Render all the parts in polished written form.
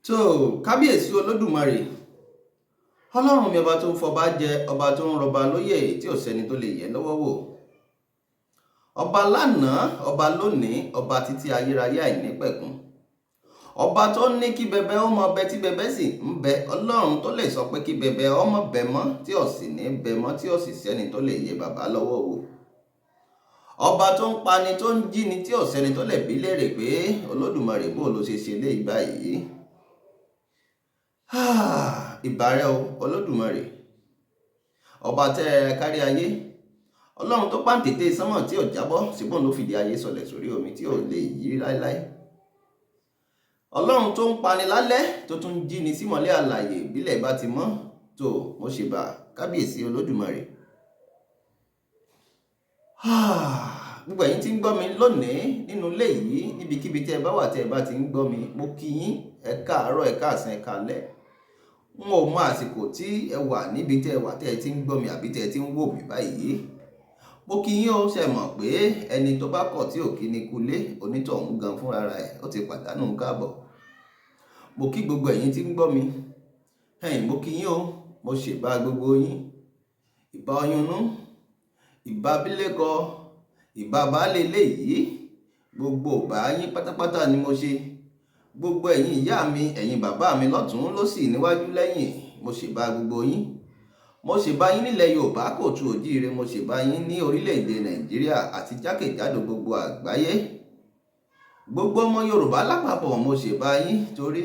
Tó kábíyèsí Olódùmarè, Ọlọ́run mi, ọba tó ń fọba jẹ, ọba tó ń rọba lóyè tí ò sẹ́ni tó lè yẹ lọ́wọ́ wò, ọba lánàá, ọba lónìí, ọba títí ayérayé àìnípẹ̀kun, ọba tó ní kí bẹbẹ ó mọ bẹ tí bẹbẹ sì ń bẹ, Ọlọ́run tó lè sọ pé kí bẹbẹ ọmọ bẹ mọ́ tí ò sì ní bẹ mọ́, tí ò sì sẹ́ni tó lè yẹ bàbá lọ́wọ́ wò, ọba tó ń pani tó ń jíni tí ò sẹ́ni tó lè bí léèrè pé Olódùmarè bó ló ṣe ṣe léyìí báyìí. Ìbàrẹ̀ o Olódùmarè, ọba tẹ́ ẹ kárí ayé, Ọlọ́run tó pàǹtètè sánmọ̀ tí ò jábọ́, síbọ̀n ló fìdí ayé sọlẹ̀ sórí omi tí ò lè yí láéláé, Ọlọ́run tó ń pani lálẹ́ tó tún jíni símọ́lẹ̀ àlàyé ìbílẹ̀ bá ti mọ́ tó, mo ṣèbà kábíyèsí Olódùmarè. Gbogbo ẹ̀yin tí ń gbọ́ mi lónìí nínú ilé yìí, níbikíbi tí ẹ bá wà tí ẹ bá ti ń gbọ́ mi, mo kí yín ẹ káàárọ̀, ẹ káàsán, ẹ káalẹ́. N ò mọ àsìkò tí ẹ wà níbi tí ẹ wà tí ẹ ti ń gbọ́ mi àbí tí ẹ ti ń wò mí báyìí. Mo kí yín o, ṣe mọ̀ pé ẹni tó bá kọ̀ tí ò kí ni kulé, onítọ̀hún gan fúnra rẹ̀ ó ti pàdánù káàbọ̀. Mo kí gbogbo ẹ̀yin tí ń gbọ́ mi. Ẹ̀yin, mo kí yín o, mo ṣèbà gbogbo yín. Ìbà ọyúnnú, ìbà bílékọ, ìbà baálé ilé yìí, gbogbo ìbà yín pátápátá ni mo ṣe. Gbogbo ẹ̀yin ìyá mi, ẹ̀yin bàbá mi lọ́tùn lósì níwájú lẹ́yìn, mo ṣèbà gbogbo yín. Mo ṣèbà yín nílẹ̀ Yorùbá kóòtù òjíire, mo ṣèbà yín ní orílẹ̀-èdè Nàìjíríà àti jákèjádò gbogbo àgbáyé. Gbogbo ọmọ Yorùbá lápapọ̀ mo ṣèbà yín, torí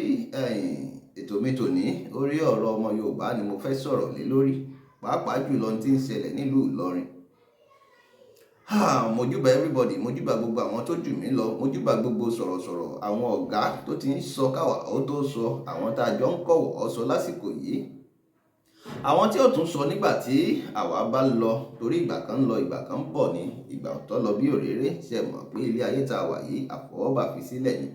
ètò mi tòní orí ọ̀rọ̀ ọmọ Yorùbá ni mo fẹ́ sọ̀rọ̀ lé lórí, pàápàá jùlọ tí ń ṣẹlẹ̀ nílùú Ìlọrin. Mojúbà everybody, mojúbà gbogbo àwọn tó jù mí lọ, mojúbà gbogbo sọ̀rọ̀sọ̀rọ̀, àwọn ọ̀gá tó ti ń sọ káwa ó tó sọ, àwọn tá a jọ ń kọ̀wọ̀ ọ sọ lásìkò yìí, àwọn tí ó tún sọ nígbà tí àwa bá lọ, torí ìgbà kan ń lọ, ìgbà kan ń bọ̀ ni, ìgbà ọ̀tọ̀ lọ bí òréré. Ṣe mọ̀ pé ilé ayé tá a wà yìí àfọwọ́bà fi sílẹ̀ ni.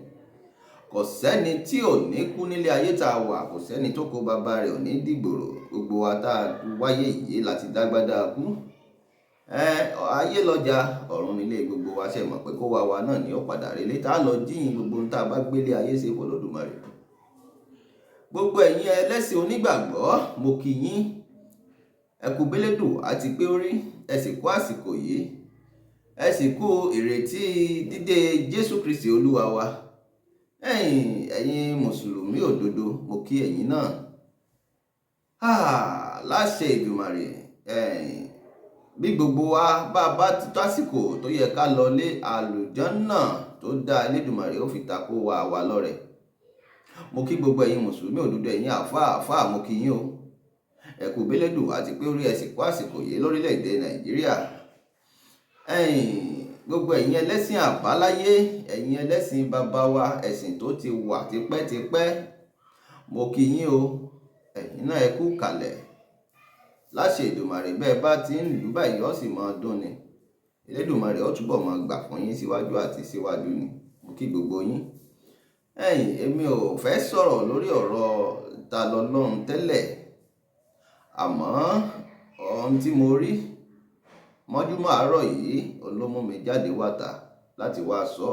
Kò sẹ́ni tí ò ní kú nílé ayé tá a wà, kò sẹ́ni tó kó bàbá rẹ̀ ò ní dìgbòrò. Gbogbo wa tá a wáyé yìí láti dágbádá kú. Ayé lọ́jà, ọ̀run nílé gbogbo wa. Ṣe mọ̀ pé kó wa wa náà ni ó padà relé tá a lọ jíyìn gbogbo ohun tá a bá gbélé ayé ṣe f'Olódùmarè. Gbogbo ẹ̀yin ẹlẹ́sìn onígbàgbọ́, mo kí yín, ẹ kú bélédù àti pé orí ẹ sì kú àsìkò yìí, ẹ sì kú ìrètí dídé Jésù Kristi Olúwa wa. Ẹ̀yin mùsùlùmí òdodo, mo kí ẹ̀yin náà. Láṣẹ Èdùmàrè, bí gbogbo wa bá bá ti tó àsìkò tó yẹ ká lọ lé àlùjànnà tó dá Elédùmarè ó fi ta kó wa wà lọ́rẹ̀. Mo kí gbogbo ẹ̀yin mùsùlùmí òdodo, ẹ̀yin àfáà, mo kí yín o. Ẹ kú bélédù àti pé orí ẹ sì kú àsìkò yìí lórílẹ̀‐èdè Nàìjíríà. Ẹ̀yin gbogbo ẹ̀yin ẹlẹ́sìn àbáláyé, ẹ̀yin ẹlẹ́sìn bàbá wa, ẹ̀sìn tó ti wà tipẹ́tipẹ́, mo kí yín o. Ẹ̀yin náà ẹ kú kalẹ̀. Láṣẹ Èdùmàrè, bẹ́ẹ̀ bá ti ń lù báyìí ó sì máa dún ni. Elédùmarè ó túbọ̀ máa gbà fún yín síwájú àti síwájú ni. Mo kí gbogbo yín. Ẹ̀yin, èmi ò fẹ́ sọ̀rọ̀ lórí ọ̀rọ̀ ta lọ́lọ́run tẹ́lẹ̀, àmọ́ ohun tí mo rí mọ́júmọ́ àárọ̀ yìí ló mú mi jáde wá ta láti wá sọ.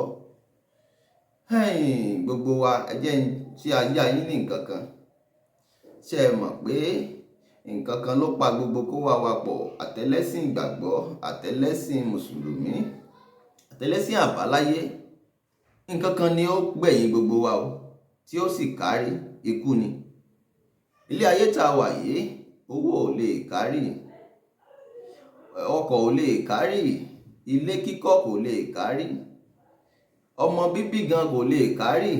Ẹ̀yin gbogbo wa, ẹ jẹ́ n ṣe ayé yín ní nǹkan kan. Ṣé ẹ mọ̀ pé nǹkan kan ló pa gbogbo kó wá wa pọ̀, àtẹlẹ́sìn ìgbàgbọ́, àtẹlẹ́sìn mùsùlùmí, àtẹlẹ́sìn àbáláyé? Nǹkan kan ni ó gbẹ̀yìn gbogbo wa o, tí ó sì kárí, ikú ni. Ilé ayé tá a wà yìí, owó ò lè kárí, ọkọ̀ ò lè kárí, ilé kíkọ́ kò lè kárí, ọmọ bíbí gan kò lè kárí.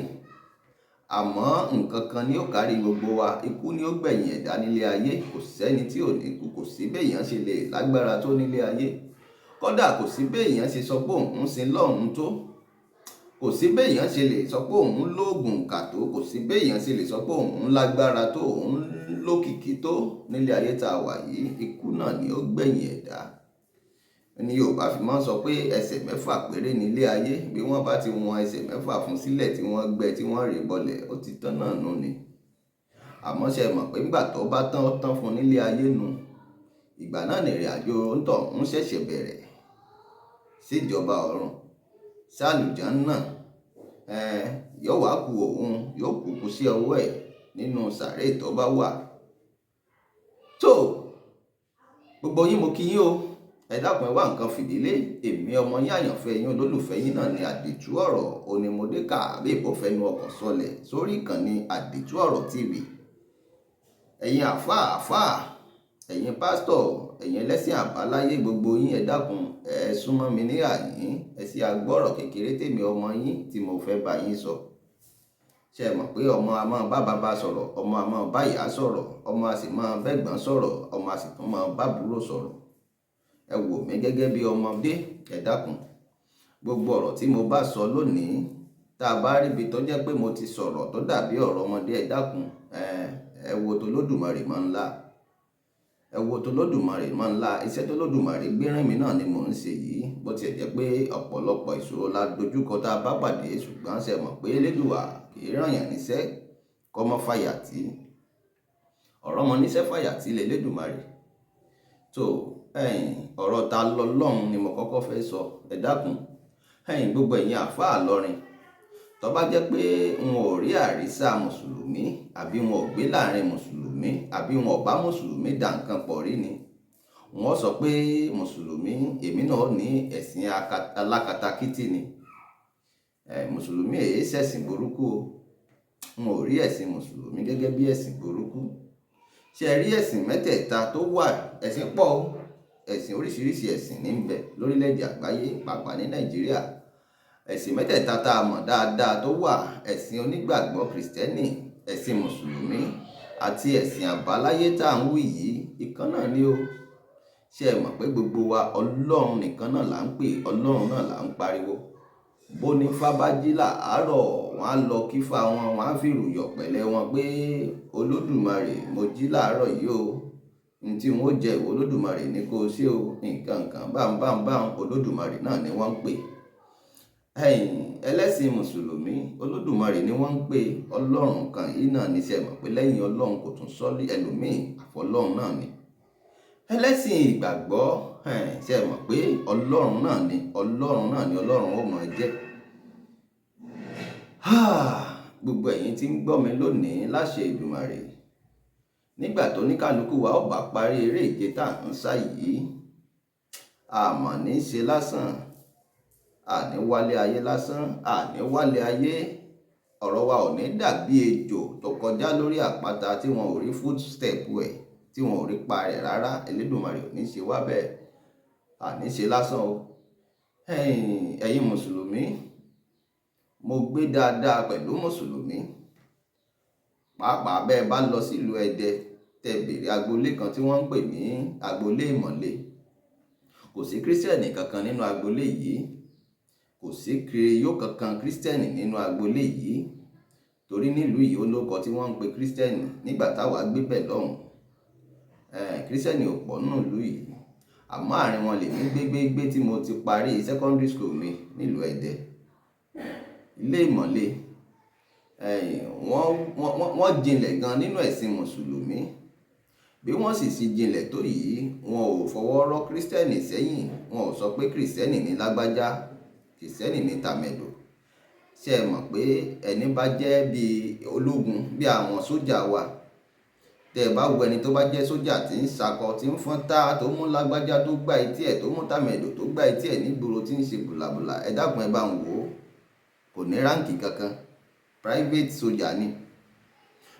Àmọ́ nǹkan kan ni ó kárí gbogbo wa, ikú ni ó gbẹ̀yìn ẹ̀dá nílé ayé. Kò sẹ́ni tí ò ní kú, kò sí béèyàn ṣe lè lágbára tó nílé ayé. Kódà kò sí béèyàn ṣe sọ pé òun ń sin lọ́hùn tó, kò sí béèyàn ṣe lè sọ pé òun lóògùn kà tó, kò sí béèyàn ṣe lè sọ pé òun lágbára tó, òun lókìkí tó nílé ayé tá a wà yìí. Ikú náà ni ó gbẹ̀yìn ẹ̀dá. Ni Yorùbá fi máa ń sọ pé ẹsẹ̀ mẹ́fà péré nílé ayé. Bí wọ́n bá ti wọn ẹsẹ̀ mẹ́fà fún sílẹ̀ tí wọ́n gbẹ tí wọ́n rè bọlẹ̀, ó ti tán náà nù ni. Àmọ́ ṣe mọ̀ pé nígbà tó bá tán, ó tán fún nílé ayé nu. Ìgbà náà ni ìrìn àjò òǹtọ̀ ń ṣẹ̀ṣẹ̀ bẹ̀rẹ̀ síjọba ọ̀run, sálùjánnà. Yóò wá ku òun, yóò kúkú sí ọwọ́ ẹ̀ nínú sàréè tó bá wà. Tó gbogbo yín, mo kí yín o. Ẹ dákun, ẹ wá nǹkan fìdílé. Èmi ọmọ yín, àyànfẹ́ yín, olólùfẹ́ yín náà ni Àdìtú Ọ̀rọ̀ onímọ̀dékà àbí ìbọ̀fẹ́nu ọkọ̀ sọlẹ̀ sórí ìkànnì Àdìtú Ọ̀rọ̀ TV. Ẹ̀yin àfáà àfáà, ẹ̀yin pásítọ̀, ẹ̀yin ẹlẹ́sìn àbáláyé, gbogbo yín, ẹ dákun, ẹ súnmọ́ mi ní àyín, ẹ sì agbọ́rọ̀ kékeré tèmi ọmọ yín tí mo fẹ́ bá yín sọ. Ṣe é mọ̀ pé ọmọ a máa bá bàbá sọ̀rọ̀, ọmọ a máa bá ìyá sọ̀rọ̀, ọmọ a sì máa bẹ́gbọ́n sọ̀rọ̀, ọmọ a sì tún máa bá àbúrò sọ̀rọ̀? Ẹ wò mí gẹ́gẹ́ bí ọmọdé, ẹ dákun. Gbogbo ọ̀rọ̀ tí mo bá sọ lónìí, tá a bá ríbi tó jẹ́ pé mo ti sọ̀rọ̀ tó dàbí ọ̀rọ̀ ọmọdé, ẹ dákun, ẹ wo tOlódùmarè máa ńlá, ẹ wo tOlódùmarè máa ńlá. Iṣẹ́ tOlódùmarè gbé rán mi náà ni mò ń ṣe yìí. Bó tiẹ̀ jẹ́ pé ọ̀pọ̀lọpọ̀ ìṣòro la dojúkọ tá a bá pàdé, ṣùgbọ́n ṣe mọ̀ pé Elédùà kì í rán yàn níṣẹ́ kọ́ mọ́ fàyà tí ọ̀rọ̀ mọ níṣẹ́ fàyà tí l'Elédùmarè. Tó ẹ̀yin, ọ̀rọ̀ ta lọ́lọ́run ni mo kọ́kọ́ fẹ́ sọ. Ẹ dákun, ẹ̀yin, gbogbo ẹ̀yin àfáà lọ́rin, tó bá jẹ́ pé n ò rí àrísà mùsùlùmí, àbí wọn ò gbé láàrin mùsùlùmí, àbí wọn ò bá mùsùlùmí dà nǹkan pọ̀ rí ni, wọ́n sọ pé mùsùlùmí, èmi náà ní ẹ̀sìn alákatakítí ni. Mùsùlùmí èyí ṣẹ̀sìn burúkú o. N ò rí ẹ̀sìn mùsùlùmí gẹ́gẹ́ bí ẹ̀sìn burúkú. Ṣé ẹ rí ẹ̀sìn mẹ́tẹ̀ẹ̀ta tó wà? Ẹ̀sìn pọ̀ o. Ẹ̀sìn, oríṣiríṣi ẹ̀sìn ní ń bẹ lórílẹ̀‐èdè àgbáyé, pàápàá ní Nàìjíríà. Ẹ̀sìn mẹ́tẹ̀ẹ̀ta tá a mọ̀ dáadáa tó wà: ẹ̀sìn onígbàgbọ́ kìrìsìtẹ́nì, ẹ̀sìn mùsùlùmí àti ẹ̀sìn àbáláyé tá à ń wí yìí, ìkan náà ni o. Ṣé ẹ mọ̀ pé gbogbo wa, Ọlọ́run nìkan náà là ń pè, Ọlọ́run náà là ń pariwo? Bó ní fá bá jí làárọ̀, wọ́n á lọ kífá wọn, wọ́n á fìrù yọ̀ pẹ̀lẹ́ wọn pé, "Olódùmarè, mo jí làárọ̀ yìí o, n tí n ó jẹ, ìwọ Olódùmarè ní kó ṣe o," nǹkan nǹkan báńbáńbáń, Olódùmarè náà ni wọ́n ń pè. Ẹ̀yin ẹlẹ́sìn mùsùlùmí, Olódùmarè ni wọ́n ń pè. Ọlọ́run kan yìí náà ní. Ṣe mọ̀ pé lẹ́yìn Ọlọ́run kò tún sọ́lé ẹlòmíì àfọlọ́run náà ni? Ẹlẹ́sìn ìgbàgbọ́, ṣe mọ̀ pé Ọlọ́run náà ni, Ọlọ́run náà ni, Ọlọ́run ó mọ̀ jẹ́. Gbogbo ẹ̀yin tí ń gbọ́ mi lónìí, láṣẹ Èdùmàrè, nígbà tó ní kálukú wa ó bá parí eré ìje tá à ń sá yìí, àmọ́ ní í ṣe lásán, àní wálé ayé lásán, àní wálé ayé. Ọ̀rọ̀ wa ò ní dàbí ejò tó kọjá lórí àpáta tí wọn ò rí footstep ẹ̀, tí wọn ò rí pa rẹ̀ rárá. Elédùmarè ò ní ṣe wá bẹ́ẹ̀, àní ṣe lásán o. Ẹ̀yin mùsùlùmí, mo gbé dáadáa pẹ̀lú mùsùlùmí, pàápàá bẹ́ẹ̀ bá lọ sílùú Ẹdẹ, tẹ bèrè agboolé kan tí wọ́n ń pè ní agboolé Ìmọ̀le. Kò sí kírísítẹ̀nì kankan nínú agboolé yìí, kò sí kiriyó kankan kírísítẹ̀nì nínú agboolé yìí, torí nílùú yìí ó lóko tí wọ́n ń pe kírísítẹ̀nì nígbà táwa gbé bẹ̀ lọ́hùn. Kírísítẹ̀nì ò pọ̀ nínú ìlú yìí, àmọ́ àárín wọn lèmi gbégbégbé tí mo ti parí secondary school mi nílùú Ẹdẹ. Ilé Ìmọ̀le, wọ́n jinlẹ̀ gan nínú ẹ̀sìn mùsùlùmí. Bí wọ́n sì sì jinlẹ̀ tó yìí, wọn ò fọwọ́ rọ́ kírísítẹ̀nì sẹ́yìn. Wọn ò sọ pé kírísítẹ̀nì ní lágbájá, kírísítẹ̀nì ní tàmẹ̀dò. Ṣé ẹ mọ̀ pé ẹni bá jẹ́ bí ológun, bí àwọn sójà wa, tẹ ẹ bá wo ẹni tó bá jẹ́ sójà tí ń ṣakọ, tí ń fọ́n tá, tó mú lágbájá tó gbá etí ẹ̀, tó mú tàmẹ̀dò tó gbá etí ẹ̀ nígboro, tí ń ṣe bùlàbùlà, ẹ dákun, ẹ bá ń wò ó, kò ní rank kankan, private sójà ni.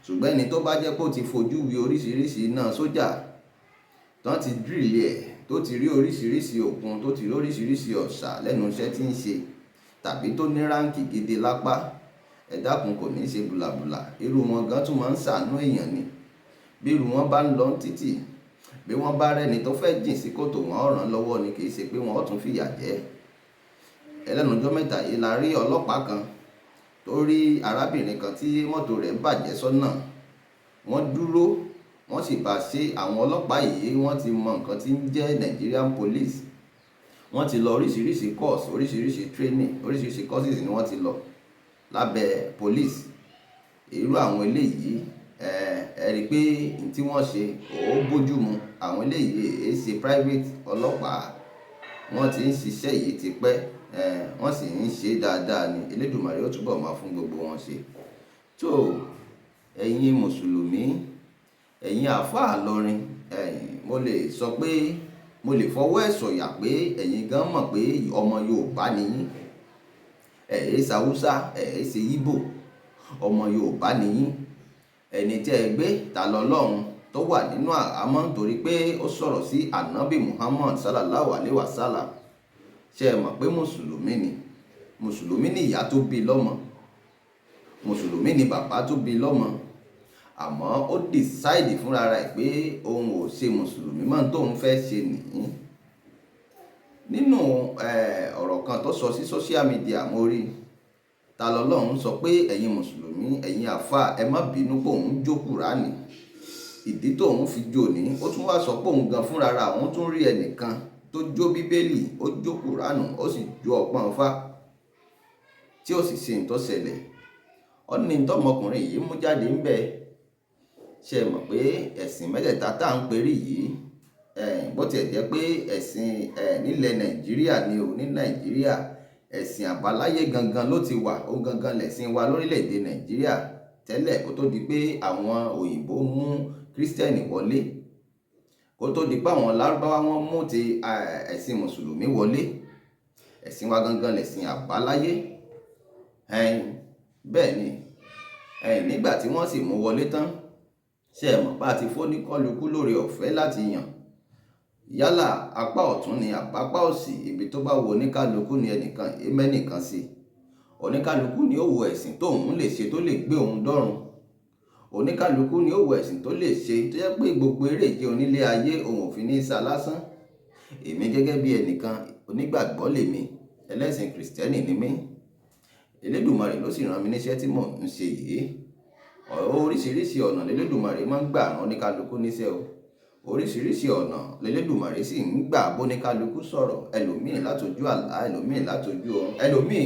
Ṣùgbọ́n ẹni tó bá jẹ́ pé ó ti fojú wi oríṣiríṣi iná sójà, tán ti drill ẹ̀, tó ti rí oríṣiríṣi òkun, tó ti rí oríṣiríṣi ọ̀sà lẹ́nu iṣẹ́ tí ń ṣe, tàbí tó ní rank gidi lápá, ẹ dákun, kò ní ṣe bùlàbùlà. Irú wọn gan tún máa ń ṣàánú èèyàn ni. Bí irú wọn bá ń lọ títì, bí wọ́n bá rẹ́ni tó fẹ́ jìn sí kòtò, wọn ràn lọ́wọ́ ni, kì í ṣe pé wọ́n ó tún fìyà jẹ. Ẹlẹ́nujọ́ mẹ́ta yìí la rí ọlọ́pàá kan tó rí arábìnrin kan tí mọ́tò rẹ̀ bàjẹ́ sọ́nà. Wọ́n dúró, wọ́n sì bá ṣe. Àwọn ọlọ́pàá yìí, wọ́n ti mọ nǹkan tí ń jẹ́ Nigerian police. Wọ́n ti lọ oríṣiríṣi course, oríṣiríṣi training, oríṣiríṣi courses ni wọ́n ti lọ lábẹ́ police. Irú àwọn eléyìí, ẹ rí i pé n tí wọ́n ṣe ó bójú mu. Àwọn eléyìí èé ṣe private ọlọ́pàá, wọ́n ti ń ṣiṣẹ́ yìí ti pẹ́. Wọ́n sì ń ṣe dáadáa ni. Elédùmarè ó túbọ̀ máa fún gbogbo wọn ṣe. Tó ẹ̀yin mùsùlùmí, ẹ̀yin àfáà lọrin, mo lè sọ pé mo lè fọwọ́ ẹ̀ sọ̀yà pé ẹ̀yin gan mọ̀ pé ọmọ Yorùbá ni yín. Ẹ̀ ẹ́ ṣe Haúsá, ẹ̀ ẹ́ ṣe Íbò, ọmọ Yorùbá ni yín. Ẹni tí ẹ gbé Ta lọ́lọ́run tó wà nínú àhámọ́ nítorí pé ó sọ̀rọ̀ sí Ànábì Muhammad sallallahu alaihi wasallam. Ṣé ẹ mọ̀ pé mùsùlùmí ni? Mùsùlùmí ni ìyá tó bí lọ́mọ, mùsùlùmí ni bàbá tó bí lọ́mọ. Àmọ́ ó decide fúnra rẹ̀ pé òun ò ṣe mùsùlùmí mọ́, tóun fẹ́ ṣe nìyí. Nínú ọ̀rọ̀ kan tó sọ sí social media, mo rí Ta lọ́lọ́run sọ pé ẹ̀yin mùsùlùmí, ẹ̀yin àfáà, ẹ má bínú pé òun jó Kùránì. Ìdí tóun fi jó ní, ó tún wá sọ pé òun gan fúnra ra òun tún rí ẹnìkan tó jó Bíbélì, ó jó Kùránù, ó sì jó ọpọ́n Ifá, tí ó sì ṣe ń tó ṣẹlẹ̀. Ó ní tọmọkùnrin yìí mú jáde ń bẹ. Ṣe mọ̀ pé ẹ̀sìn mẹ́tẹ̀ẹ̀ta tá à ń perí yìí, bó tiẹ̀ jẹ́ pé ẹ̀sìn nílẹ̀ Nàìjíríà ni ò ní Nàìjíríà, ẹ̀sìn àbáláyé gangan ló ti wà. Ó gangan lẹ̀sìn wa lórílẹ̀‐èdè Nàìjíríà tẹ́lẹ̀, kó tó di pé àwọn òyìnbó mú kírísítẹ́nì wọlé, kó tó di pé àwọn lárúbáwá wọn mú ti ẹ̀sìn mùsùlùmí wọlé. Ẹ̀sìn wa gangan lẹ̀sìn àbáláyé. Bẹ́ẹ̀ ni, nígbà tí wọ́n sì mú wọlé tán, ṣe é mọ̀ pé a ti fóníkálukú lórí ọ̀fẹ́ láti yàn, yálà apá ọ̀tún ni àbápá òsì, ibi tó bá wo oníkálukú ni. Ẹnìkan èmẹ́nìkan sí, oníkálukú ni ó wo ẹ̀sìn tóun lè ṣe tó lè gbé òun dọ́run. Oníkálukú ni ó wo ẹ̀sìn tó lè ṣe tó jẹ́ pé gbogbo eré ìje onílé ayé òun ò fi ní sá lásán. Èmi gẹ́gẹ́ bí ẹnìkan, onígbàgbọ́ lèmi, ẹlẹ́sìn kìrìsìtẹ́nì ni mí. Elédùmarè ló sì rán mi níṣẹ́ tí mò ń ṣe yìí. Oríṣiríṣi ọ̀nà l'Elédùmarè máa ń gbà rán oníkálukú níṣẹ́ o. Oríṣiríṣi ọ̀nà l'Elédùmarè sì ń gbà bóníkálukú sọ̀rọ̀. Ẹlòmíì látojú àlá, ẹlòmíì látojú oorun, ẹlòmíì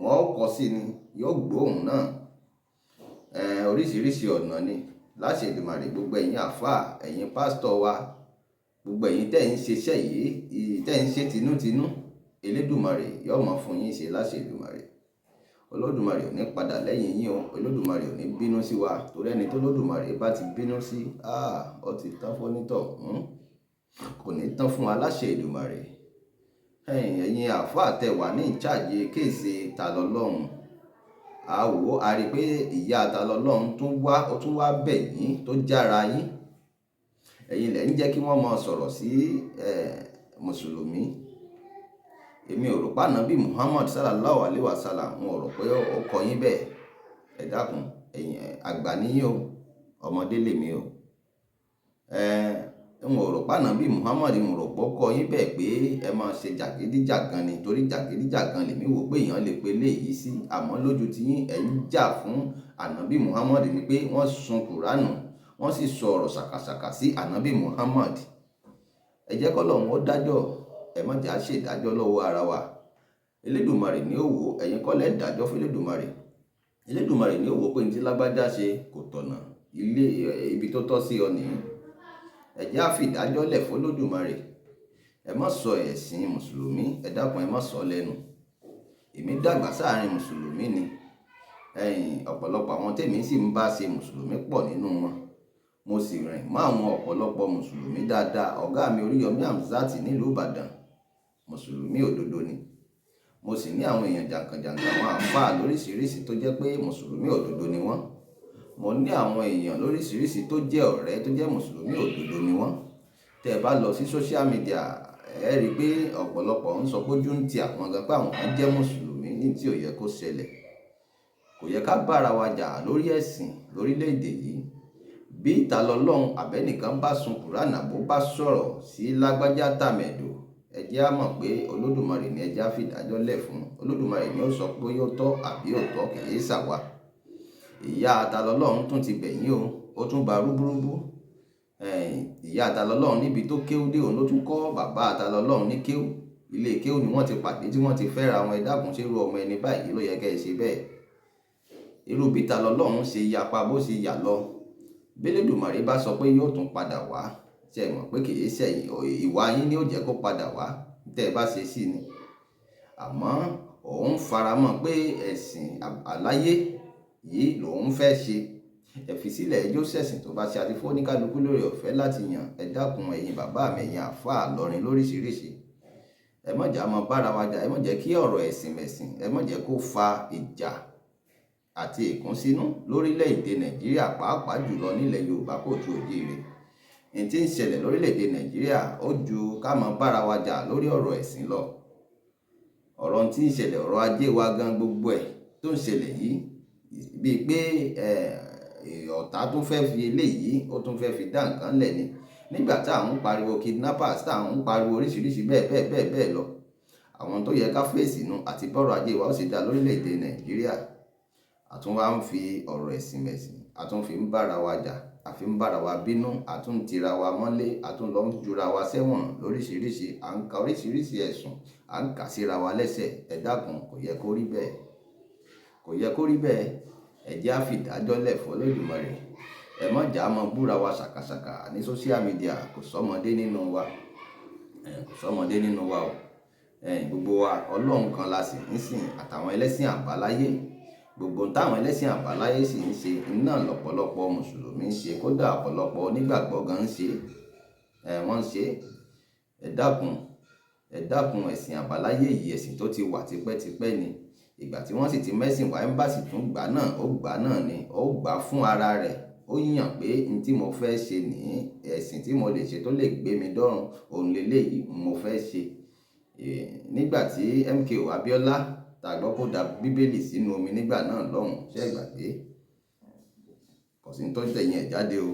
wọ́n ó kọ sí ni yóò gbóhùn náà. Oríṣiríṣi ọ̀nà ni. Láṣẹ Èdùmàrè, gbogbo ẹ̀yin àfáà, ẹ̀yin pásítọ̀ wa, gbogbo ẹ̀yin tẹ́ ń ṣe iṣẹ́ yìí, tẹ́ ń ṣe tinútinú, Elédùmarè yóò máa fún yín ṣe láṣẹ Èdùmàrè. Olódùmarè ò ní padà lẹ́yìn yín o. Olódùmarè ò ní bínú sí wa, torí ẹni tó Olódùmarè bá ti bínú sí, ó ti tán fún onítọ̀hún, kò ní tán fún wa láṣẹ Èdùmàrè. Ẹ̀yin àfáà tẹ́ wà ní ìcháàjì case Ta lọ́lọ́run, a wò a rí pé ìyá Ta lọ́lọ́run tún wá, ó tún wá bẹ̀ yín tó jára yín. Ẹ̀yin lẹ̀ ń jẹ́ kí wọ́n máa sọ̀rọ̀ sí mùsùlùmí. Èmi ò rò pé Ànábì Muhammad sallallahu alaihi wasallam, n ò rò pé ó kọ yín bẹ́ẹ̀. Ẹ dákun, ẹ̀yin àgbà níyìn o, ọmọdé lèmi o. N ò rò pé Ànábì Muhammad, n ò rò pé ó kọ yín bẹ́ẹ̀ pé ẹ máa ṣe jàgídíjàgan ni, torí jàgídíjàgan lèmi wò pé èèyàn lè pe léyìí sí. Àmọ́ lójú tí yín, ẹ̀ ń jà fún Ànábì Muhammad ni pé wọ́n sun Kùránù, wọ́n sì sọ ọ̀rọ̀ ṣàkàṣàkà sí Ànábì Muhammad. Ẹ jẹ́ k'Ọlọ́run ó dájọ́, ẹ má jà ṣe ìdájọ́ lọ́wọ́ ara wa. Elédùmarè ní ó wò, ẹ̀yin kọ́ lẹ dájọ́ fún Elédùmarè. Elédùmarè ní ó wò pé ní tí lágbájá ṣe kò tọ̀nà, ilé ibi tó tọ́ sí ọ nìyí. Ẹ jẹ́ á fi ìdájọ́ lẹ̀ fún Olódùmarè. Ẹ má sọ ẹ̀sìn mùsùlùmí, ẹ dákun, ẹ má sọ lẹ́nu. Èmi dàgbà sáàrin mùsùlùmí ni. Ẹ̀yin ọ̀pọ̀lọpọ̀ àwọn tèmi sì ń bá ṣe, mùsùlùmí pọ̀ nínú wọn. Mo sì rìn mọ́ àwọn ọ̀pọ̀lọpọ̀ mùsùlùmí dáadáa. Ọ̀gá mi Oríyọmí Hamzat nílùú Ìbàdàn, mùsùlùmí òdodo ni. Mo sì ní àwọn èèyàn jànkànjànkàn, àwọn àfáà lóríṣiríṣi tó jẹ́ pé mùsùlùmí òdodo ni wọ́n. Mo ní àwọn èèyàn lóríṣiríṣi tó jẹ́ ọ̀rẹ́ tó jẹ́ mùsùlùmí òdodo ni wọ́n. Tẹ́ ẹ bá lọ sí social media, ẹ rí i pé ọ̀pọ̀lọpọ̀ ń sọ pé ojú ń ti àwọn gan pé àwọn kan jẹ́ mùsùlùmí, ní tí ò yẹ kó ṣẹlẹ̀. Kò yẹ ká bá ara wa jà lórí ẹ̀sìn lórílẹ̀ èdè yìí. Bí Ta lọ́lọ́run àbẹ́nìkan bá sun Kùránì àbó bá sọ̀rọ̀ sí lágbájá tàmẹ̀dò, ẹ jẹ́ á mọ̀ pé Olódùmarè ni ẹ jẹ́ á fi ìdájọ́ lẹ̀ fún. Olódùmarè ni ó sọ pé ó tọ́ àbí ò tọ́, kì í ṣàwà. Ìyá Ta lọ́lọ́run tún ti bẹ̀ yín o, ó tún ba rúburúbu. Ìyá Ta lọ́lọ́run níbi tó kéwú dé, òun ló tún kọ́ bàbá Ta lọ́lọ́run ní kéwú. Ilé kéwú ni wọ́n ti pàdé tí wọ́n ti fẹ́ra wọn. Ẹ dákun, ṣé irú ọmọ ẹni báyìí ló yẹ kí ẹ ṣe bẹ́ẹ̀? Irú bí Ta lọ́lọ́run ṣe yapa bó ṣe yà lọ. Bí Elédùmarè bá sọ pé yóò tún padà wá, ṣé ẹ mọ̀ pé kì í ṣe ìwà yín ni ó jẹ́ kó padà wá? Tẹ́ ẹ bá ṣe sí ni. Àmọ́ òun faramọ́ pé ẹ̀sìn àláyé yìí lòun fẹ́ ṣe. Ẹ fi sílẹ̀, ẹjọ́ ṣẹ̀sìn tó bá ṣe, àti fún oníkálukú lórí ọ̀fẹ́ láti yàn. Ẹ dákun, ẹ̀yin bàbá mi, ẹ̀yin àfáà lọrin lóríṣiríṣi, ẹ má jà mọ́ bára wa jà. Ẹ má jẹ́ kí ọ̀rọ̀ ẹ̀sìn mẹ̀sìn, ẹ má jẹ́ kó fa ìjà àti ìkúnsínú lórílẹ̀‐èdè Nàìjíríà, pàápàá jùlọ nílẹ̀ Yorùbá kóòtù òjíire. Ní tí ń ṣẹlẹ̀ lórílẹ̀‐èdè Nàìjíríà, ó ju ká mọ́ bára wa jà lórí ọ̀rọ̀ ẹ̀sìn lọ. Ọ̀rọ̀ tí ń ṣẹlẹ̀, ọ̀rọ̀ ajé wa gan, gbogbo ẹ̀ tó ń ṣẹlẹ̀ yìí, bíi pé ọ̀tá tún fẹ́ fi eléyìí, ó tún fẹ́ fi dá nǹkan lẹ̀ ni. Nígbà tá à ń pariwo kidnappers, tá à ń pariwo oríṣiríṣi bẹ́ẹ̀ bẹ́ẹ̀ bẹ́ẹ̀ bẹ́ẹ̀ lọ, àwọn tó yẹ ká fèsì nu àti bọ́rọ̀ ajé wa ó sì dá lórílẹ̀‐èdè Nàìjíríà, àtún wá ń fi ọ̀rọ̀ ẹ̀sìn mẹ̀sìn, àtún fi ń bára wa jà, àfi ń bára wa bínú, àtún ń tira wa mọ́lé, àtún lọ ń jura wa sẹ́wọ̀n lóríṣiríṣi, à ń ka oríṣiríṣi ẹ̀sùn, à ń kà síra wa lẹ́sẹ̀. Ẹ dákun, kò yẹ kó rí bẹ́ẹ̀, kò yẹ kó rí bẹ́ẹ̀. Ẹ jẹ́ á fìdájọ́ lẹ̀ fún Olódùmarè. Ẹ má jà mọ́ búra wa ṣàkàṣàkà ní social media. Kò sọ́mọdé nínú wa, kò sọ́mọdé nínú wa o. Gbogbo wa, Ọlọ́run kan la sì ń sìn, àtàwọn ẹlẹ́sìn àbáláyé. Gbogbo táwọn ẹlẹ́sìn àbáláyé sì ń ṣe iná lọ́pọ̀lọpọ̀ mùsùlùmí ń ṣe, kódà ọ̀pọ̀lọpọ̀ onígbàgbọ́ gan ń ṣe, wọ́n ń ṣe. Ẹ dákun, ẹ dákun, ẹ̀sìn àbáláyé yìí, ẹ̀sìn tó ti wà tipẹ́tipẹ́ ni. Ìgbà tí wọ́n sì ti mẹ́sìn wá, ẹ́mbáàsì tún gbà náà, ó gbà náà ni, ó gbà fún ara rẹ̀. Ó yàn pé n tí mo fẹ́ ṣe ní ẹ̀sìn tí mo lè ṣe tó lè gbé mi dọ́run, òun leléyìí mo fẹ́ ṣe. Nígbà tí MKO Abiola tá gbọ́ kó da Bíbélì sínú omi nígbà náà lọ́hùn, ṣé ẹ gbàgbé? Kò sí ní tó tẹ̀yìn ẹ̀ jáde o,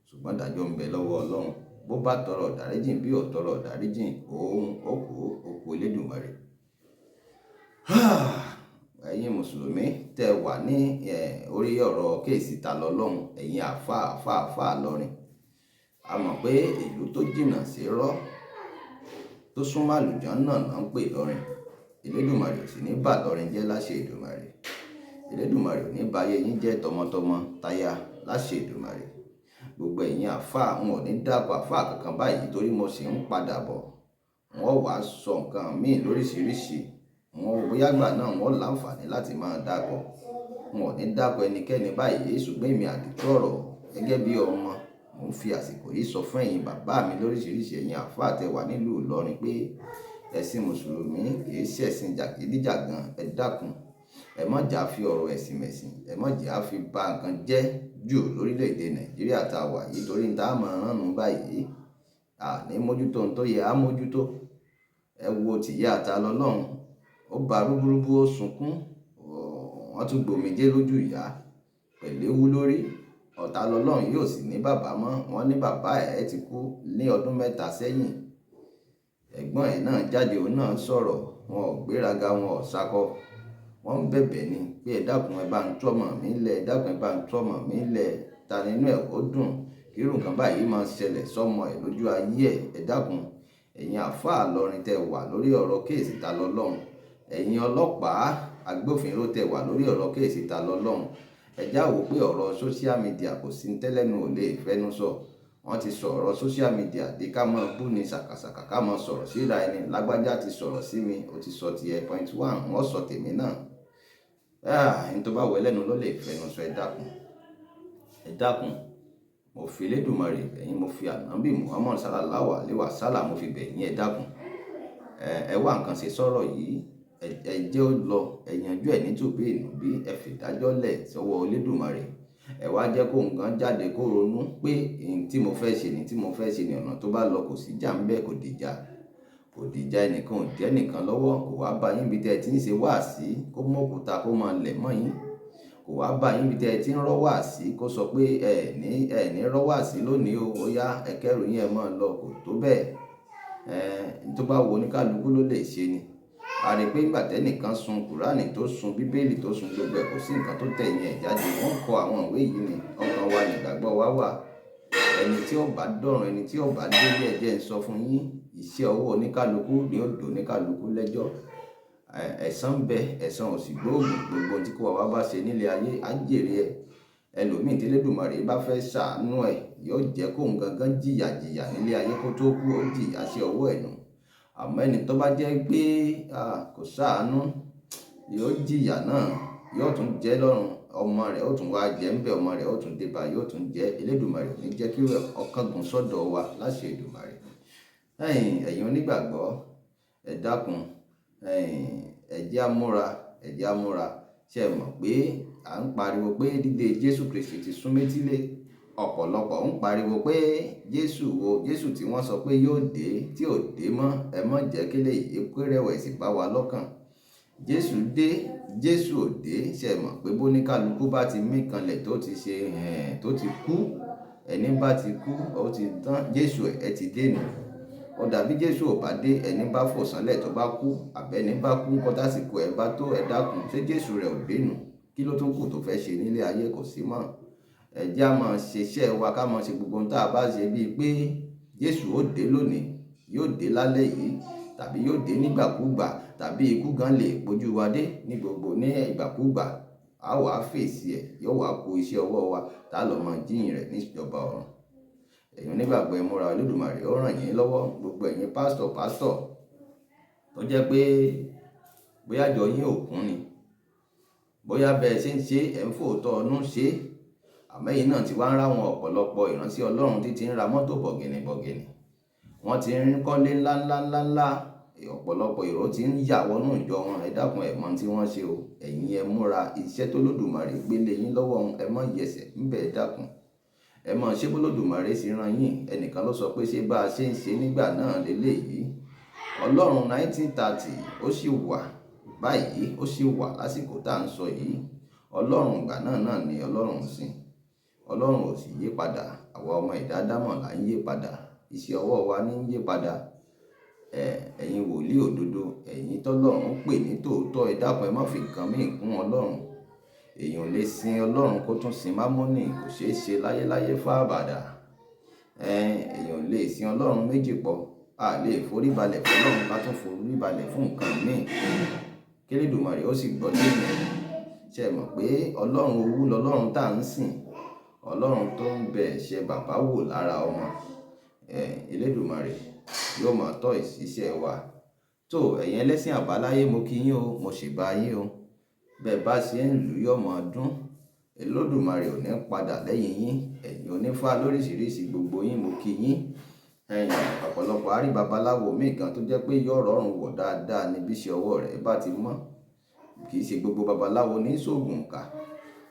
ṣùgbọ́n ìdájọ́ ń bẹ lọ́wọ́ Ọlọ́run. Bó bá tọrọ ìdáríjìn, bí ò tọrọ ìdáríjìn, òun ó kú, ó kú Elédùmarè. Ẹ̀yin mùsùlùmí tẹ́ wà ní orí ọ̀rọ̀ case Ta lọ́lọ́run, ẹ̀yin àfáà àfáà àfáà lọrin, a mọ̀ pé ìlú tó jìnnà sí rọ́ tó súnmọ́ àlùjánnà náà ń pè lọ́rin. Elédùmarè ò sì ní bà lọ́rin jẹ́ láṣẹ Èdùmàrè. Elédùmarè ò ní bá ayé yín jẹ́ tọmọtọmọ táyà láṣẹ Èdùmàrè. Gbogbo ẹ̀yin àfáà, n ò ní dàpọ̀ àfáà kankan báyìí torí mo sì ń padà bọ̀. Wọ́n wá sọ nǹkan míì lóríṣiríṣi. Wọ́n bóyá gbà náà wọ́n láǹfààní láti máa dàpọ̀. N ò ní dàpọ̀ ẹnikẹ́ni báyìí, ṣùgbọ́n èmi àdìtú ọ̀rọ̀ gẹ́gẹ́ bí ọmọ, mò ń fi àsìkò yìí sọ fún ẹ̀yin bàbá mi lóríṣiríṣi, ẹ̀yin àfáà tẹ wà nílùú Ìlọrin pé ẹ̀sìn mùsùlùmí kì í ṣe ẹ̀sìn jàgídíjàgan. Ẹ dákun, ẹ má jà fi ọ̀rọ̀ ẹ̀sìn mẹ̀sìn, ẹ má jà fi ba nǹkan jẹ́ jù lórílẹ̀ èdè Nàìjíríà tá a wà yìí, torí tá a mọ̀ ránnu báyìí, à ní mójútó ohun tó yẹ á mójútó. Ẹ wo tìyá Ta lọ́lọ́run, ó ba rúburúbu, ó sunkún, wọ́n tún gbòmìjé lójú ìyá pẹ̀lú ewu lórí. Ọ̀tá lọ́lọ́run yóò sì ní bàbá mọ́. Wọ́n ní bàbá ẹ̀ ti kú ní ọdún 3 sẹ́yìn. Ẹ̀gbọ́n ẹ̀ náà jáde, òun náà sọ̀rọ̀, wọn ò gbéraga, wọn ò sakọ. Wọ́n ń bẹ̀bẹ̀ ni pé ẹ dákun, ẹ bá ń tú ọmọ mi lẹ̀, ẹ dákun, ẹ bá ń tú ọmọ mi lẹ̀. Ta nínú ẹ̀ ó dùn kí irú nǹkan báyìí máa ṣẹlẹ̀ sọ́mọ ẹ̀ lójú ayé ẹ̀. Ẹ dákun, ẹ̀yin àfáà lọrin tẹ wà lórí ọ̀rọ̀ case Ta lọ́lọ́run, ẹ̀yin ọlọ́pàá agbófinró tẹ wà lórí ọ̀rọ̀ case Ta lọ́lọ́run, ẹ já wò pé ọ̀rọ̀ social media kò sí tẹ́lẹ̀nu ò lè fẹ́nu sọ. Wọ́n ti sọ ọ̀rọ̀ social media di ká mọ́ bú ni ṣàkàṣàkà, ká mọ́ sọ̀rọ̀ síra ẹni. Lágbájá ti sọ̀rọ̀ sí mi, ó ti sọ tiẹ̀ 0.1, wọ́n sọ tèmi náà. Ẹni tó bá wọ ẹlẹ́nu ló lè fẹ́nu sọ. Ẹ dákun, ẹ dákun, mo fi Elédùmarè bẹ̀ yín, mo fi Ànábì Muhammad sallallahu alaihi wasallam, mo fi bẹ̀ yín. Ẹ dákun, ẹ wá nǹkan ṣe sọ̀rọ̀ yìí. Ẹ jẹ́ ó lọ, ẹ yanjú ẹ̀ ní tùbí ìnùbí, ẹ fìdájọ́ lẹ̀ sọ́wọ́ Elédùmarè. Ẹ wá jẹ́ kó nǹkan jáde, kó ronú pé ohun tí mo fẹ́ ṣe ni, tí mo fẹ́ ṣe ni. Ọ̀nà tó bá lọ, kò sí jà ń bẹ́ẹ̀, kò dìjà, kò dìjà, ẹnìkan ò dí ẹnìkan lọ́wọ́. Kò wá bá yín bí tẹ́ ẹ ti ń ṣe wáàsí kó mọ́kúta kó máa lẹ̀ mọ́ yín. Kò wá bá yín bí tẹ́ ẹ ti ń rọ́ wáàsí kó sọ pé ẹ ní rọ́ wáàsí lónìí o, ó yá, ẹ kẹ́rù yín, ẹ máa lọ. Kò tó bẹ́ẹ̀. Tó bá wo oníkálukú ló lè ṣe ni. A rí pé nígbà tẹ́nìkan sun Kùránì, tó sun Bíbélì, tó sun gbogbo ẹ̀, kò sí nǹkan tó tẹ̀yìn ẹ̀ jáde. Wọ́n kọ àwọn ìwé yìí ni. Ọkàn wa nígbàgbọ́ wa wà. Ẹni tí ó bá dọ̀run, ẹni tí ó bá délé, ẹ jẹ́ ń sọ fún yín, iṣẹ́ ọwọ́ oníkálukú ni ó dò oníkálukú lẹ́jọ́. Ẹ̀san ń bẹ, ẹ̀san ò sì gbóògùn. Gbogbo ohun tí kó wa bá ṣe nílé ayé, á jèrè ẹ̀. Ẹlòmíì tí Elédùmarè bá fẹ́ ṣàánú ẹ̀, yóò jẹ́ kó ń gangan jìyà jìyà nílé ayé kó tó kú, ó jìyà sí ọwọ́ ẹ̀ nù. Àmọ́ ẹni tó bá jẹ́ pé kò ṣàánú, yóò jìyà náà, yóò tún jẹ́ lọ́run, ọmọ rẹ̀ ó tún wá jẹ́ ńbẹ̀, ọmọ rẹ̀ ó tún dé bá, yóò tún jẹ́. Elédùmarè ò ní jẹ́ kí ọ̀kángun sọ́dọ̀ wa láṣẹ Èdùmàrè. Ẹ̀yin onígbàgbọ́, ẹ dákun, ẹ jẹ́ á múra, ẹ jẹ́ á múra. Ṣé ẹ mọ̀ pé à ń pariwo pé dídé Jésù Kristi ti sún métílé? Ọ̀pọ̀lọpọ̀ ń pariwo pé Jésù wo, Jésù tí wọ́n sọ pé yóò dé tí ò dé mọ́. Ẹ má jẹ́ kí eléyìí kó rẹ̀wẹ̀sì bá wa lọ́kàn. Jésù dé, Jésù ò dé. Ṣé ẹ mọ̀ pé bó ní kálukú bá ti mí kanlẹ̀ tó ti ṣe tó ti kú, ẹni bá ti kú, ó ti tán, Jésù ẹ ti dé nù. Ó dàbí Jésù ò bá dé, ẹni bá fò sánlẹ̀ tó bá kú, àbí ẹni bá kú ńkọ́ tásìkò ẹ bá tó, ẹ dákun, ṣé Jésù rẹ̀ ò dé nù? Kí ló tún kù tó fẹ́ ṣe nílé ayé? Kò sí mọ́. Ẹ jẹ́ á máa ṣe iṣẹ́ wa, ká máa ṣe gbogbo ohun tí a bá ṣe bíi pé Jésù ó dé lónìí, yóò dé lálẹ́ yìí, tàbí yóò dé nígbàkúgbà, tàbí ikú gan lè pojú wa dé ní gbogbo ní ìgbàkúgbà. A wà fèsì ẹ̀, yóò wá kó iṣẹ́ ọwọ́ wa, tá lọ máa jíyìn rẹ̀ ní ìjọba ọ̀run. Ẹ̀yin onígbàgbọ́, ẹ múra, Olódùmarè ó ràn yín lọ́wọ́. Gbogbo ẹ̀yin pásítọ̀ pásítọ̀ tó jẹ́ pé bóyá jọ yín ò kún ni, bóyá bẹ́ẹ̀ ṣe ń ṣe ẹ̀ ń fòótọ́ ọnú ṣe, àmọ́ ẹ̀yin náà ti wá ń ráwọn ọ̀pọ̀lọpọ̀ ìránṣẹ́ Ọlọ́run tí ti ń ra mọ́tò bọ̀gìnì bọ̀gìnì, wọ́n ti ń kọ́lé ńlá ńlá ńlá ńlá, ọ̀pọ̀lọpọ̀ èrò ti ń yà wọnú ìjọ wọn. Ẹ dákun, ẹ mọ̀ tí wọ́n ṣe o. Ẹ̀yin ẹ múra, iṣẹ́ tó Olódùmarè gbélé yín lọ́wọ́, ẹ má yẹsẹ̀ ńbẹ̀. Ẹ dákun, ẹ mọ̀ ṣé b'Olódùmarè ṣe rán yín. Ẹnìkan ló sọ pé ṣé bá a ṣe ń ṣe nígbà náà lélẹ́yìí. Ọlọ́run 1930 ó sì wà báyìí, ó sì wà lásìkò tá à ń sọ yìí. Ọlọ́run ìgbà náà náà ni Ọlọ́run sìn. Ọlọ́run ò sì yí padà. Àwa ọmọ ẹ̀dá Ádámọ̀ là ń yí padà. Iṣẹ́ ọwọ́ wa ní ń yí padà. Ẹ̀yin wòlíì òdodo, ẹ̀yin tọ́lọ́run pè ní tòótọ́, ẹ dákun, ẹ má fi nǹkan míì kún Ọlọ́run. Èèyàn ò lè sin Ọlọ́run kó tún sin Mámọ́nì, kò ṣeé ṣe láyéláyé fábàdà. Èèyàn ò lè sin Ọlọ́run méjì pọ̀. A lè foríbalẹ̀ fún Ọlọ́run ká tún foríbalẹ̀ fún nǹkan míì. Kí Elédùmarè ó sì gbọ́ tèmi. Ṣé ẹ mọ̀ pé Ọlọ́run owú lọ́lọ́run tá à ń sìn? Ọlọ́run tó ń bẹ ẹ̀ṣẹ̀ bàbá wò lára ọmọ. Elédùmarè yóò máa tọ́ ìṣiṣẹ́ wa. Tó ẹ̀yin ẹlẹ́sìn àbáláyé, mo kí yín o, mo sì bá yín o. Bẹ́ẹ̀ bá ṣe ń lù yọ̀ mọ́ ọdún, Olódùmarè ò ní padà lẹ́yìn yín. Ẹ̀yin onífá lóríṣiríṣi, gbogbo yín mo kí yín. Ẹ̀yin ọ̀pọ̀lọpọ̀ àrí babaláwo míì gan tó jẹ́ pé yóò rọrùn wọ̀ dáadáa níbi iṣẹ́ ọwọ́ rẹ̀ bá ti mọ́. Kì í ṣe gbogbo babaláwo ní ṣògùn kà.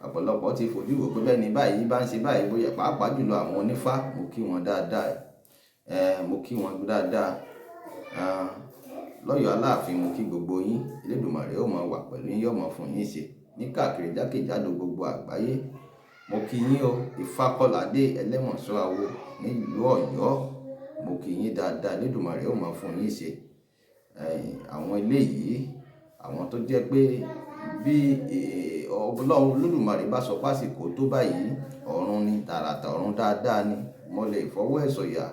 Ọ̀pọ̀lọpọ̀ ti fojú wò pé bẹ́ẹ̀ ni báyìí bá ń ṣe báyìí, bóyá pàápàá jùlọ àwọn onífá, mo kí wọn dáadáa. Mo kí wọn dáadáa. Lọ́yọ̀ Aláàfin, mo kí gbogbo yín. Elédùmarè ó máa wà pẹ̀lú yín, yóò máa fún yín ṣe ní káàkiri jákèjádò gbogbo àgbáyé. Mo kí yín o. Ifákọ́ládé Ẹlẹ́mọ̀ṣọ́ Awo nílùú Ọ̀yọ́, mo kí yín dáadáa. Elédùmarè ó máa fún yín ṣe. Àwọn eléyìí, àwọn tó jẹ́ pé bí Ọlọ́run Olódùmarè bá sọ pásìkò tó báyìí, ọ̀run ni, tààràtà ọ̀run dáadáa ni. Mo lè fọwọ́ ẹ̀ sọ̀yà.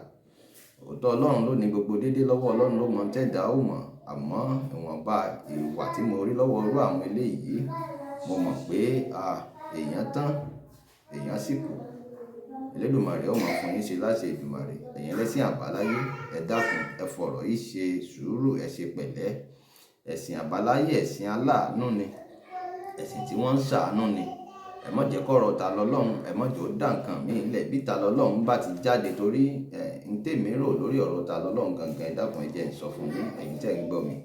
Òótọ́ Ọlọ́run ló ní gbogbo dédé lọ́wọ́, Ọlọ́run ló mọ̀ tẹ́dà ó mọ̀. Àmọ́ ìwọ̀nba ìwà tí mo rí lọ́wọ́ irú àwọn eléyìí, mo mọ̀ pé èèyàn tán, èèyàn sì kù. Elédùmarè ó máa fún yín ṣe láṣẹ Èdùmàrè. Ẹ̀yin ẹlẹ́sìn àbáláyé, ẹ dákun, ẹ fọ̀rọ̀ yìí ṣe sùúrù, ẹ ṣe pẹ̀lẹ́. Ẹ̀sìn àbáláyé, ẹ̀sìn aláàánú ni. Ẹ̀sìn tí wọ́n ń ṣàánú ni. Ẹ má jẹ́ kọ́rọ̀ ta lọ́lọ́run, ẹ má jẹ́ ó dà nǹkan míì lẹ̀ bí ta lọ́lọ́run bá ti jáde torí ń tèmi rò lórí ọ̀rọ̀ ta lọ́lọ́run gangan. Ẹ dákun, ẹ jẹ́ n sọ fún yín, ẹ̀yin tẹ́ ń gbọ́ mi.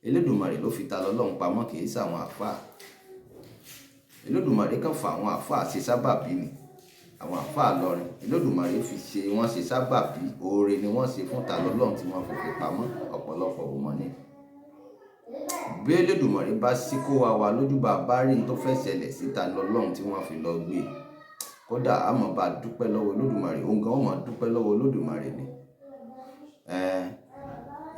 Elédùmarè ló fi ta lọ́lọ́run pamọ́, kì í ṣàwọn àfáà. Elédùmarè kàn fa àwọn àfáà ṣe sábàbí ni. Àwọn àfáà lọrin, Elédùmarè fi ṣe wọ́n ṣe sábàbí. Oore ni wọ́n ṣe fún ta lọ́lọ́run tí wọ́n fi fi pamọ́. Ọ̀pọ̀lọpọ̀ ò mọ̀ ni. Bí Elédùmarè bá ṣí kó wa wá lójú, bá bá rí n tó fẹ́ ṣẹlẹ̀ sí ta lọ́lọ́run tí wọ́n fi lọ gbé. Kódà a mọ̀ bá dúpẹ́ lọ́wọ́ Olódùmarè, òun gan ó máa dúpẹ́ lọ́wọ́ Olódùmarè ni.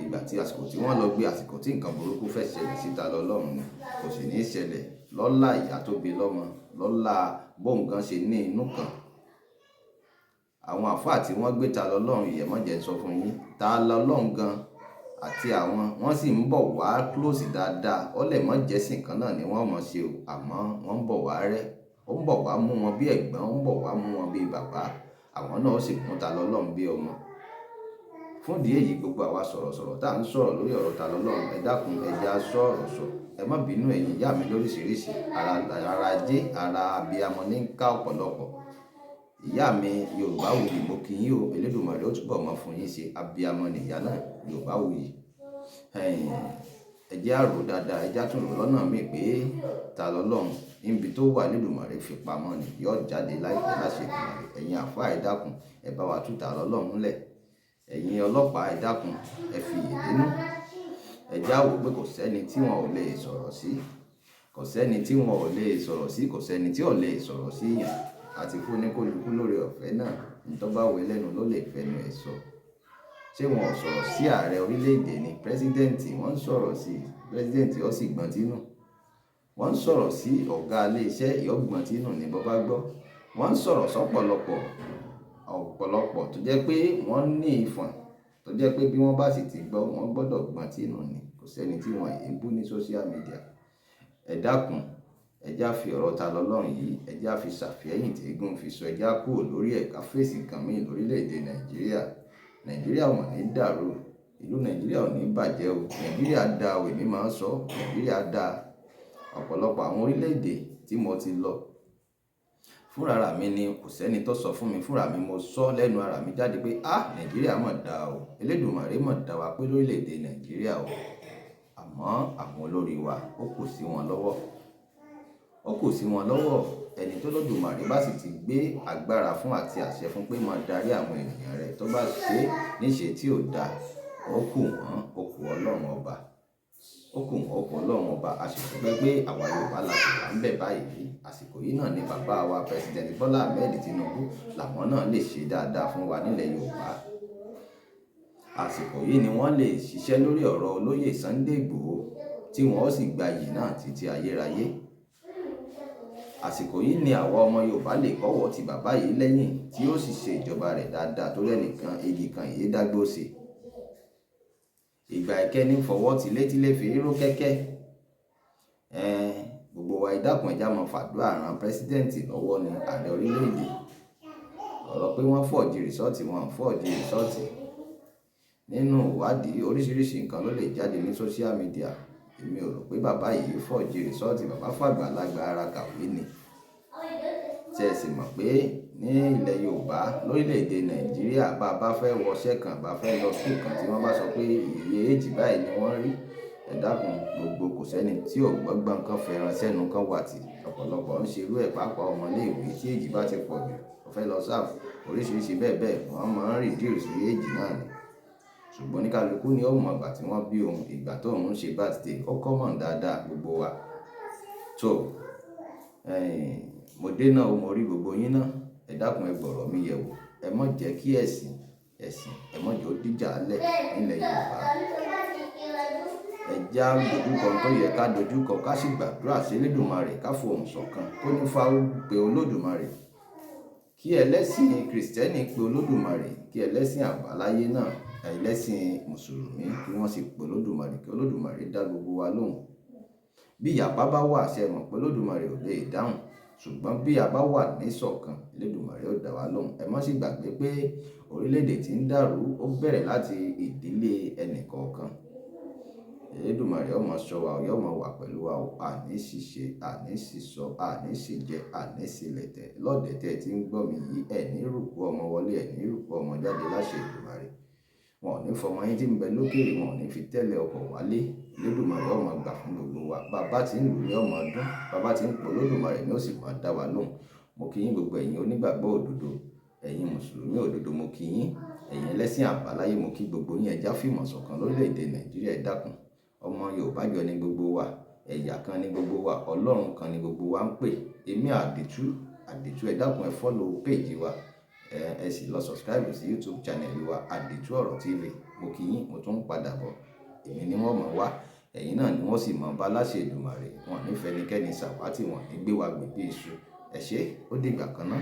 Ìgbà tí àsìkò tí wọ́n lọ gbé, àsìkò tí nǹkan burúkú fẹ́ ṣẹlẹ̀ sí ta lọ́lọ́run ni, kò sì ní ṣẹlẹ̀ lọ́lá ìyá tó bí lọ́mọ, lọ́lá bóun gan ṣe ní inú kan. Àwọn àfáà tí wọ́n gbé ta lọ́lọ́run, ìyẹn má jẹ́ n sọ fún yín. Ta lọ́lọ́run gan àti àwọn wọ́n sì ń bọ̀ wá close dáadáa. Ó lè mọ́ jẹ́sìn kan náà ni wọ́n mọ̀ ṣe o, àmọ́ wọ́n ń bọ̀ wá rẹ́. Ó ń bọ̀ wá mú wọn bí ẹ̀gbọ́n, ó ń bọ̀ wá mú wọn bí bàbá. Àwọn náà ó sì mú ta lọ́lọ́run bí ọmọ. Fún ìdí èyí, gbogbo àwa sọ̀rọ̀sọ̀rọ̀ tá à ń sọ̀rọ̀ lórí ọ̀rọ̀ Ta lọ́lọ́run, ẹ dákun, ẹ jẹ́ á sọ̀rọ̀ sọ. Ẹ má bínú, ẹ̀yin ìyá mi lóríṣiríṣi. Ara ajé, ara abiyamọ ní ń ká ọ̀pọ̀lọpọ̀. Ìyá mi Yorùbá wuyì, mo kí yín o. Elédùmarè ó túbọ̀ mọ́ fún yín ṣe. Abiyamọ ni ìyá náà, Yorùbá wuyì. Ẹ jẹ́ á rò dáadáa, ẹ jẹ́ á tún rò lọ́nà míì pé Ta lọ́lọ́run níbi tó wà, Elédùmarè fi pamọ́ ni, yóò jáde láìpẹ́ láṣẹ Èdùmàrè. Ẹ̀yin àlfáà, ẹ dákun, ẹ bá wa tú Ta lọ́lọ́run lẹ̀. Ẹ̀yin ọlọ́pàá, ẹ dákun, ẹ fi ìyè dénú. Ẹ já wò pé kò sẹ́ni tí wọn ò lè sọ̀rọ̀ sí, kò sẹ́ni tí wọn ò lè sọ̀rọ̀ sí, kò sẹ́ni tí ò lè sọ̀rọ̀ sí yàn. Àti fún oníkálukú lórí ọ̀fẹ́ náà, ní tó bá wẹ lẹ́nu ló lè fẹnu ẹ̀ sọ. Ṣé wọn ò sọ̀rọ̀ sí ààrẹ orílẹ̀-èdè ni? President, wọ́n ń sọ̀rọ̀ sí president, ó sì gbọ́n tínú. Wọ́n ń sọ̀rọ̀ sí ọ̀gá ilé iṣẹ́, yóò gbọ́n tínú ní bó bá gbọ́. Wọ́n ń sọ̀rọ̀ sọ́pọ̀lọpọ̀ ọ̀pọ̀lọpọ̀ tó jẹ́ pé wọ́n ní ìfọ̀n, tó jẹ́ pé bí wọ́n bá sì ti gbọ́, wọ́n gbọ́dọ̀ gbọ́n tínú ni. Kò sẹ́ni tí wọ́n è bú ní social media. Ẹ dákun, ẹ já fi ọ̀rọ̀ Ta lọ́lọ́run yìí, ẹ já fi ṣàfihàn tí eégún fi sọ, ẹ já kúrò lórí ẹ̀, ká fèsì nǹkan míì lórílẹ̀-èdè Nàìjíríà. Nàìjíríà ò ní dàrú, ìlú Nàìjíríà ò ní bàjẹ́ o. Nàìjíríà dá o, èmi máa ń sọ, Nàìjíríà dá. Ọ̀pọ̀lọpọ̀ àwọn orílẹ̀-èdè tí mo ti lọ, fúnra mi ni, kò sẹ́ni tó sọ fún mi, fúnra mi mo sọ lẹ́nu ara mi jáde pé, "Ah, Nàìjíríà mọ̀ dá o, Elédùmarè mọ̀ dá wa pé lórílẹ̀-èdè Nàìjíríà o." Àmọ́ àwọn olórí wa, ó kù sí wọn lọ́wọ́, ó kù sí wọn lọ́wọ́. Ẹni tó Lódùmarè bá sì ti gbé agbára fún àti àṣẹ fún pé máa darí àwọn ènìyàn rẹ̀, tó bá ṣe níṣe tí ò da, ó kù wọ́n, ó kù Ọlọ́run ọba, ó kù wọ́n, ó kù Ọlọ́run ọba. A sì dúpẹ́ pé àwa Yorùbá la sì wà ń bẹ̀ báyìí. Àsìkò yìí náà ni bàbá wa President Bọ́lá Ahmed Tinubu làwọn náà lè ṣe dáadáa fún wa nílẹ̀ Yorùbá. Àsìkò yìí ni wọ́n lè ṣiṣẹ́ lórí ọ̀rọ̀ olóyè Sunday Igboho tí wọ́n ó sì gba iyì náà títí ayérayé. Àsìkò yìí ni àwa ọmọ Yorùbá lè kọ́wọ́ ti bàbá yìí lẹ́yìn tí ó sì ṣe ìjọba rẹ̀ dáadáa, torí ẹnìkan igi kan yìí dágbó ṣe. Ìgbà ìkẹ́ni fọwọ́ ti létílé fi ró kẹ́kẹ́. Gbogbo wa, ẹ dákun, ẹ já máa fàdúrà ran president lọ́wọ́ ní ààrẹ orílẹ̀-èdè. Ọ̀rọ̀ pé wọ́n forge result, wọ́n forge result. Nínú ìwádìí, oríṣiríṣi nǹkan ló lè jáde ní social media. Èmi ò rò pé bàbá yìí forge result. Bàbá fàgbàlagbà ara kàwé ni. Tí ẹ sì mọ̀ pé ní ilẹ̀ Yorùbá, lórílẹ̀-èdè Nàìjíríà, bá bá fẹ́ wọṣẹ́ kan, bá fẹ́ lọ school kan, tí wọ́n bá sọ pé iye age báyìí ni wọ́n rí, ẹ dákun, gbogbo kò sẹ́ni tí ò gbọ́gbọ́n kan fẹ́ràn sẹ́nu kan wà tí ọ̀pọ̀lọpọ̀ ń ṣe irú ẹ̀, pàápàá ọmọ ilé ìwé tí age bá ti pọ̀ jù, ó fẹ́ lọ serve, oríṣiríṣi bẹ́ẹ̀ bẹ́ẹ̀, wọ́n máa ń reduce age náà ni. Ṣùgbọ́n oníkálukú ni ó mọ ìgbà tí wọ́n bí òun, ìgbà tó òun ṣe birthday, ó common dáadáa gbogbo wa. So, mo dé náà o, mo rí gbogbo yín náà. Ẹ dákun, ẹ gbọ̀rọ̀ mi yẹ̀ wò. Ẹ má jẹ́ kí ẹ̀sìn, ẹ̀sìn, ẹ má jẹ́ ó dìjà lẹ̀ nílẹ̀ Yorùbá. Ẹ já dojúkọ tó yẹ ká dojúkọ, ká sì gbàdúrà sí Elédùmarè, ká fohùn ṣọ̀kan, kó ní fá ó pe Olódùmarè. Kí ẹlẹ́sìn Krìstẹ́nì pe Olódùmarè, kí ẹlẹ́sìn àbáláyé náà, ẹlẹ́sìn Mùsùlùmí, kí wọ́n sì pe Olódùmarè, kí Olódùmarè dá gbogbo wa lóhùn. Bí ìyapa bá wà, ṣé ẹ mọ̀ pé Olódùmarè ò lè dáhùn? Ṣùgbọ́n bí a bá wà ní ìṣọ̀kan, Elédùmarè ó dá wa lóhùn. Ẹ má sì gbàgbé pé orílẹ̀-èdè tí ń dàrú, ó bẹ̀rẹ̀ láti ìdílé ẹnì kọ̀ọ̀kan. Elédùmarè ó máa ṣọ́ wa, yóò máa wà pẹ̀lú wa o. Àní ṣìṣe, àní ṣìṣọ, àní ṣìjẹ, àní ṣìlẹ̀tẹ̀. Lọ́dẹ̀ tí ẹ ti ń gbọ́ mi yìí, ẹ ní rúkú ọmọ wọlé, ẹ ní rúkú ọmọ jáde láṣẹ Èdùmàrè. Wọn ò ní fọmọ yín tí ń bẹ lókèèrè, wọn ò ní fi tẹ́lẹ̀ ọkọ̀ wálé. Elédùmarè ó máa gbà fún gbogbo wa. Bàbá tí ń lù ní ọmọ ọdún, bàbá tí ń pò Olódùmarè ni ó sì máa dá wa lóhùn. Mo kí yín, gbogbo ẹ̀yin onígbàgbọ́ òdodo, ẹ̀yin Mùsùlùmí òdodo, mo kí yín, ẹ̀yin ẹlẹ́sìn àbáláyé, mo kí gbogbo yín. Ẹ já fìmọ̀ ṣọ̀kan lórílẹ̀-èdè Nàìjíríà. Ẹ dákun, ọmọ Yorùbá jọ ní gbogbo wa, ẹ̀yà kan ní gbogbo wa, Ọlọ́run kan ní gbogbo wa ń pè. Èmi Àdìtú, Àdìtú, ẹ dákun, ẹ follow page wa, ẹ sì lọ subscribe sí YouTube channel wa, Àdìtú Ọ̀rọ̀ TV. Mo kí yín, mo tún ń padà bọ̀. Èmi ni wọ́n mọ̀ wá, ẹ̀yin náà ni wọ́n sì mọ̀ bá láṣẹ Èdùmàrè. Wọn ò ní fẹ́nikẹ́ni ṣàwátì, wọn ò ní gbé wa gbìn bí iṣu. Ẹ ṣé, ó dìgbà kan náà.